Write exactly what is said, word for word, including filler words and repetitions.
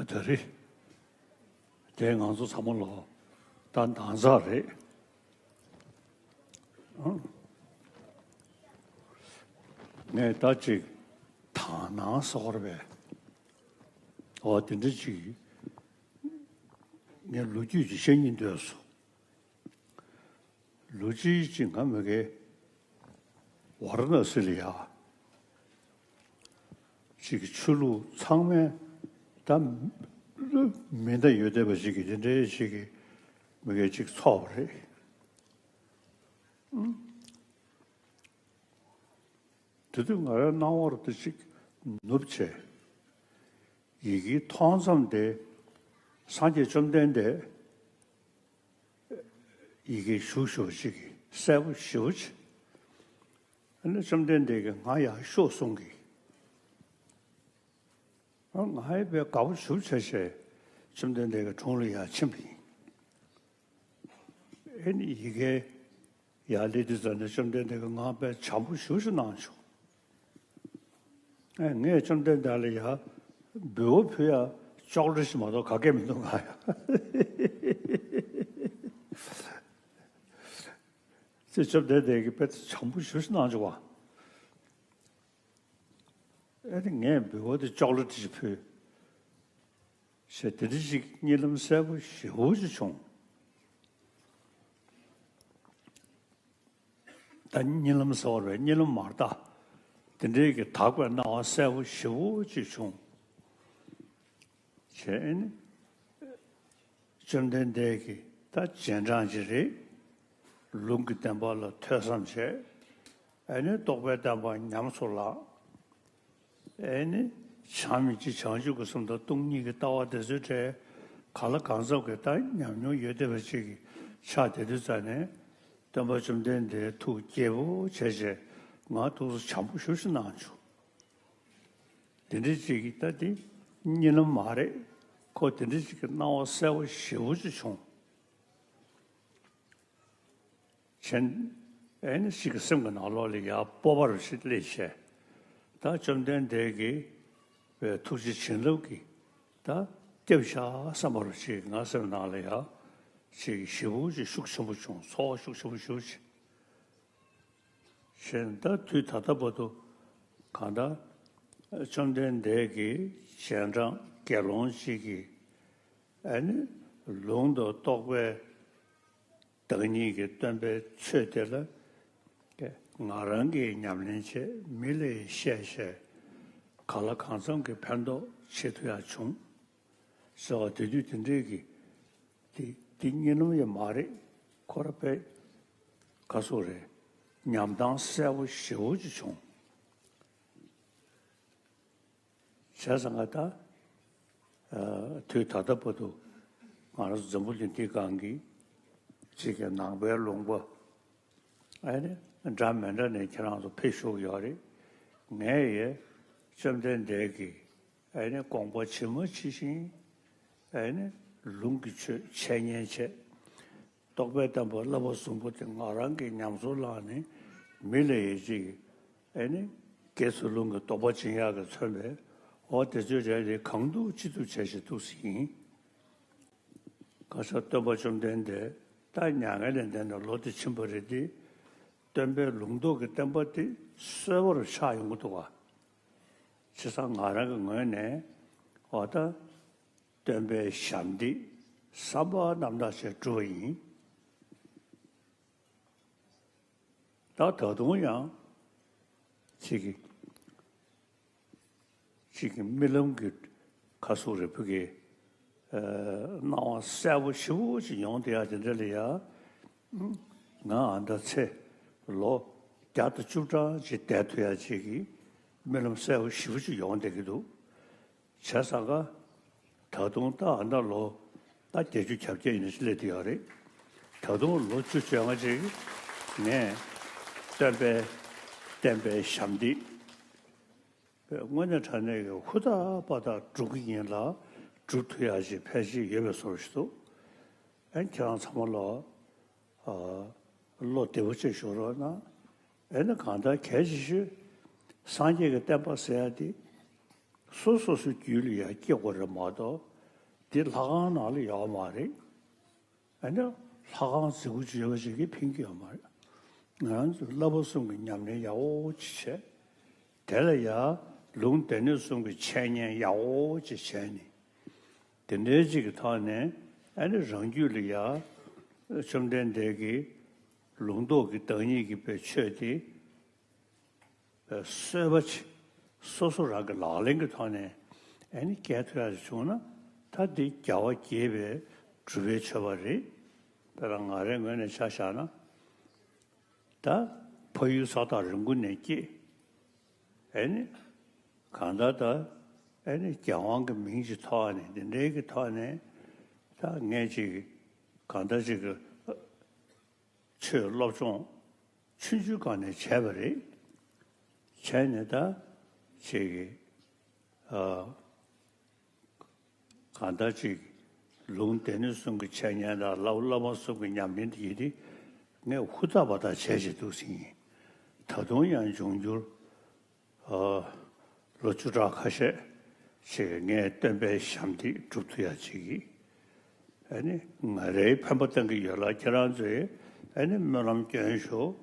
དེ་རེད། དེ་ང་ཚོ་ཚང་མ་ལོ་ད་འདང་ཚར་རེད། ཨང་། ངས་ད་ཅིག་དག་སྣང་ཟེར་བ་རེད་པས། འོ་དེ་འདྲ་ཅིག་ངས་ལོ་རྒྱུས་ཅིག་བཤད་སྙིང་འདོད་སོང་། ལོ་གཅིག་ཅིག་ང་མ་གིའི་ཝཱ་ར་ཎ་སི་ལ་ཡ་ཅིག་གི་ཆོས་ལུགས་ཚང་མས་ད་མི་སྣ་ཡོད་བསྡད་པ་ཅིག་གི་དེ་འདྲའི་ཅིག་གི་མ་གིའི་ཅིག་ཚོགས་པ་རེད། དེ་དུས་ང་རའི་སྣང་བར་དུ་ཅིག་ནུབ་བྱས། ཡི་གེ་མཐོང་ཙམ་དེ་སངས་རྒྱས་བཅོམ་ལྡན་འདས་ཡི་གེ་བཞུགས་ཞོག་ཅིག་གིས་གསལ་པོ་ཞེ་པོ་ཅིག་ཨ་ནི་བཅོམ་ལྡན་འདས་ཀྱིས་ང་ཡར་ཤོག་གསུང་གི་ང་ཡི་དཔེ་དགའ་པོ་ཞེ་པོ་བྱས་བྱས་བཅོམ་ལྡན་འདས་ཀྱི་དྲུང་ལ་ཡར་ཕྱིན་པ་ཡིན། ཨེ་ནི་ཡི་གེ་ཡར་སླེབས་དུས་ཙམ་ནས་བཅོམ་ལྡན་འདས་ཀྱིས་ང་དཔེ་བྱམས་པོ་ཞེ་པོ་ཞིག་གནང་བྱུང་། ཨེ་ངས་བཅོམ་ལྡན་འདས་ལ་ཡར་འབུལ་བ་ཕུལ་ཡ་ཅོག་ལེ་ཞིག་མ་གཏོགས་ག་གེ་མི་འདུག་ང་ཡ། ཅེས་བཅོམ་ལྡན་འདས་ཀྱིས་དཔེ་བྱམས་པོ་ཞེ་པོ་ཞིག་གནང་བྱུང་བ། ཨེ་ནི་ངས་འབུལ་བ་དེ་ཅོག་ལེ་ཊི་ཞིག་ཕུལ། ཞེས་དེ་འདྲ་ཞིག་གཉིད་ལམ་གསལ་པོ་ཞེ་པོ་ཅིག་བྱུང་། ད་གཉིད་ལམ་ཟེར་བ་རེད་གཉིད་ལམ་མ་རེད་ད། དེ་འདྲའི་གི་དག་པའི་སྣང་བ་གསལ་པོ་ཞེ་པོ་ཅིག་བྱུང་། བྱས་ཨེ་ནི། བཅོམ་ལྡན་འདས་ཀྱིས་ད་རྗེས་འབྲང་ཅིག་རེད། ལུང་གི་བསྟན་པ་ལ་ཐོས་བསམ་བྱས། ཨེ་ནི་རྟོགས་པའི་བསྟན་པ་ཉམས་སུ་བླངས། ཨེ་ནི་བྱམས་སྙིང་རྗེ་བྱང་ཆུབ་ཀྱི་སེམས་དང་སྟོང་ཉིད་ཀྱི་ལྟ་བ་དེ་ཚོའི་གྲས་གང་ལ་གང་འཚམ་གྱི་ད་ཉམས་མྱོང་ཡོད་བསྡད་པ་ཅིག་གི་ཆགས་བསྡད་དུས་ཙ་ནས་སྟོན་པ་བཅོམ་ལྡན་འདས་ཐུགས་དགྱེས་པོ་བྱས་བྱས་ང་ཐུགས་སུ་བྱམས་པོ་ཞེ་པོ་ཅིག་གནང་བྱུང་། དེ་འདྲ་ཅིག་གི་ད་དེ་གཉིད་ལམ་མ་རེད། ཁོ་དེ་འདྲ་ཅིག་གི་སྣང་བ་གསལ་པོ་ཞེ་པོ་ཅིག་བྱུང་། བྱས་ཨེ་ནི་ཞིག་གི་སེམས་ཀྱི་ནང་ལོགས་ལ་ཡར་སྤོབས་པ་རུ་ཞིག་སླེབས་བྱས། ད་བཅོམ་ལྡན་འདས་ཀྱི་བའི་ཐུགས་རྗེ་བྱིན་རླབས་ཀྱིས་ད་སྐྱབས་བཞག་བསམ་པ་རུ་ཞིག་ང་སེམས་ནང་ལ་ཡར་ཞིག་ཞེ་པོ་ཅིག་ཤུགས་ཆེན་པོ་བྱུང་ཚོར་བ་ཤུགས་ཆེན་པོ་ཞེ་པོ་ཅིག་བྱས་ད་དུས་ད་ལྟ་བར་དུ་གང་ལྟར་བཅོམ་ལྡན་འདས་ཀྱི་རྗེས་འབྲང་དགེ་སློང་ཅིག་གིས་ཨ་ནི་ལུང་དང་རྟོགས་པའི་བདག་ཉིད་ཀྱི་སྟོན་པའི་ཆོས་དེ་ལ་ང་རང་གིས་ཉམས་ལེན་བྱས་མི་ལ་ཡང་བཤད་བྱས་གང་ལ་གང་འཚམ་གྱི་ཕན་ཐོགས་བྱེད་ཐུབ་ཡག་བྱུང་། ཟེར་བ་དེ་དུས་དེ་འདྲའི་གི་དེ་དེ་གཉིད་ལམ་ཡང་མ་རེད། ཁོ་ར་དཔེ་ག་སོགས་རེད། ཉམས་སྣང་གསལ་པོ་ཞེ་པོ་ཅིག་བྱུང་། བྱས་ཙང་ང་ད་དུས་ད་ལྟ་བར་དུ་ང་རང་ཚོ་འཛམ་བུ་གླིང་འདིའི་སྒང་གི་གཅིག་གི་ནང་པའི་ལུང་པ་ཨ་ནི་འདྲ་མི་འདྲ་ནས་ཁྱེད་རང་ཚོ་ཕེབས་བཞུགས་ཡོད་རེད། ངས་ཡ་བཅོམ་ལྡན་འདས་ཀྱི་ཨ་ནི་དགོངས་པ་ཇི་མ་ཇི་བཞིན་ཨ་ནི་ལུང་གི་ཆོས་འཆད་ཉན་བྱས། རྟོགས་པའི་བསྟན་པ་བསླབ་པ་ཟུང་འབྲེལ་དེ་ང་རང་གིས་ཉམས་སུ་བླངས་ནས་མི་ལ་ཡི་ཅིག་ཨ་ནི་དགེ་ཚུལ་སློང་གི་དོགས་པ་འབྱིན་ཡག་གིས་མཚོན་པའི་འོ་དེ་ཚོའི་གྲས་དེ་གང་ཐུབ་ཅི་ཐུབ་བྱས་ཤིག་ཐུགས་སྲས་ཡིན། ག་ས་སྟོན་པ་བཅོམ་ལྡན་འདས་ད་མྱ་ངན་ལས་འདས་ནས་ལོ་དེ་ཕྱིན་པ་རེད་དེ། སྟོན་པའི་ལུང་རྟོགས་ཀྱི་བསྟན་པ་དེ་གསལ་པོར་ཆགས་ཡོང་གི་འདུག་ག་བྱས་ཙང་ང་རང་གི་ངོས་ནས་འོ་ད་སྟོན་པའི་ཞབས་འདེགས་བསམ་པ་རྣམ་དག་ཅིག་བསྒྲུབས་པ་ཡིན། ད་ད་དུང་ཡང་ཅིག་གི་ཅིག་གི་རྨི་ལམ་གྱི་ཁ་སོགས་རེ་ཕུ་གི་སྣང་བ་གསལ་པོ་ཞེ་པོ་ཅིག་ཡོང་བསྡད་ཡག་དེ་འདྲ་ལ་ཡ། ང་ཨ་མདའ་ཚེ་ལོ་བརྒྱ་དང་བཅུ་གྲངས་ཅིག་བསྡད་ཐུབ་ཡག་ཅིག་གི་རྨི་ལམ་གསལ་པོ་ཞེ་པོ་ཅིག་ཡོང་བསྡད་ཀྱི་འདུག་བྱས་ཙང་ཀ་ད་དུང་ད་ཨ་མདའ་ལོ་ད་བརྒྱད་ཅུ་གྱ་བརྒྱད་ཡིན་ན་སླེབས་བསྡད་ཡོད་རེད། ད་དུང་ལོ་བཅུ་བཅོ་ལྔ་ཅིག་ངས་སྟོན་པའི་བསྟན་པའི་ཞབས་འདེགས་དངོས་གནས་དྲང་གནས་ཀྱི་ཧུར་ཐག་པ་ཐག་སྒྲུབ་ཀྱི་ཡིན་ལ་སྒྲུབ་ཐུབ་ཡག་ཅིག་ཕལ་ཆེར་ཡོད་པའི་བཟོ་འདྲ་ཞིག་འདུག་ཨ་ཁྱེད་རང་ཚང་མ་ལོ། བློ་བདེ་པོ་བྱས་བཞུགས་རོགས་གནང་། ཨེ་ནི་གང་ལྟར་གལ་ཆེ་ཤོས་སངས་རྒྱས་ཀྱི་བསྟན་པ་ཟེར་ཡ་དེ་སོ་སོ་སོའི་རྒྱུད་ལ་ཡང་སྐྱེ་དགོས་རེད་མ་གཏོགས་ འདི་ལྷ་ཁང་ནང་ལ་ཡོད་མ་རེད། ཨ་ནི་ལྷ་ཁང་རྫིག་པོ་ཅིག་ཡོད་པ་ཞིག་གིས་ཕན་གྱི་ཡོད་མ་རེད། ང་རང་ཚོ་བསླབ་པ་གསུམ་གྱི་ཉམས་ལེན་ཡག་པོ་ཅིག་བྱས། དེ་ལ་ཡང་ལུང་སྡེ་སྣོད་གསུམ་གྱི་འཆད་ཉན་ཡག་པོ་ཅིག་བྱས་ནས། དེ་འདྲའི་ཅིག་གི་ཐོག་ནས་ཨ་ནི་རང་རྒྱུད་ལ་ཡང་བཅོམ་ལྡན་འདས་ཀྱིས་ལུང་རྟོགས་ཀྱི་བདག་ཉིད་ཀྱི་པའི་ཆོས་དེ། གསོལ་བ་ཆེ། སོ་སོ་རང་གི་ལག་ལེན་གྱི་ཐོག་ནས་ཨ་ནི་སྐྱེལ་ཐུབ་ཡག་བྱུང་ན། ད་འདི་རྒྱལ་བ་དགྱེས་པའི་གྲུབ་པའི་མཆོད་པ་རེད། དཔེར་ན་ང་རའི་ངོས་ནས་ཆ་བཞག་ན། ད་ཕ་ཡུལ་ས་ཐག་རིང་པོ་ནས་སྐྱེས། ཨ་ནི་གང་ལྟར་ད་ཨ་ནི་རྒྱལ་དབང་གི་མིང་ཅིག་ཐོགས་ནས། འདི་འདྲའི་གི་ཐོག་ནས་ད་ངས་ཅིག་གང་ལྟར་ཅིག་གི་ཆོས་སློབ་སྦྱོང་ཆུང་ཆུང་སྒང་ནས་བྱས་པ་རེད། བྱས་ནས་ད་ཅིག་གི་ཨ་གང་ལྟར་ཅིག་ལུང་སྡེ་སྣོད་གསུམ་གྱི་འཆད་ཉན་དང་བསླབ་བསླབ་པ་གསུམ་གྱི་ཉམས་ལེན་དེ་ཡིན་དེ། ངས་ཧུར་ཐག་པ་ཐག་བྱས་བྱས་འདུག་ཟིན་ཡིན། ད་དུང་ཡང་འབྱུང་འགྱུར་ཨ་ལོ་བཅུ་ཕྲག་ཁ་ཤས་ཅིག་ངས་སྟོན་པའི་ཞབས་འདེགས་སྒྲུབ་ཐུབ་ཡག་ཅིག་གིས། ཨ་ནི་ང་རའི་ཕན་པ་བཏང་གི་ཡོད་ལ། ཁྱེད་རང་ཚོས་ཨ་ནི་སྨོན་ལམ་སྐྱོན་ཞུ།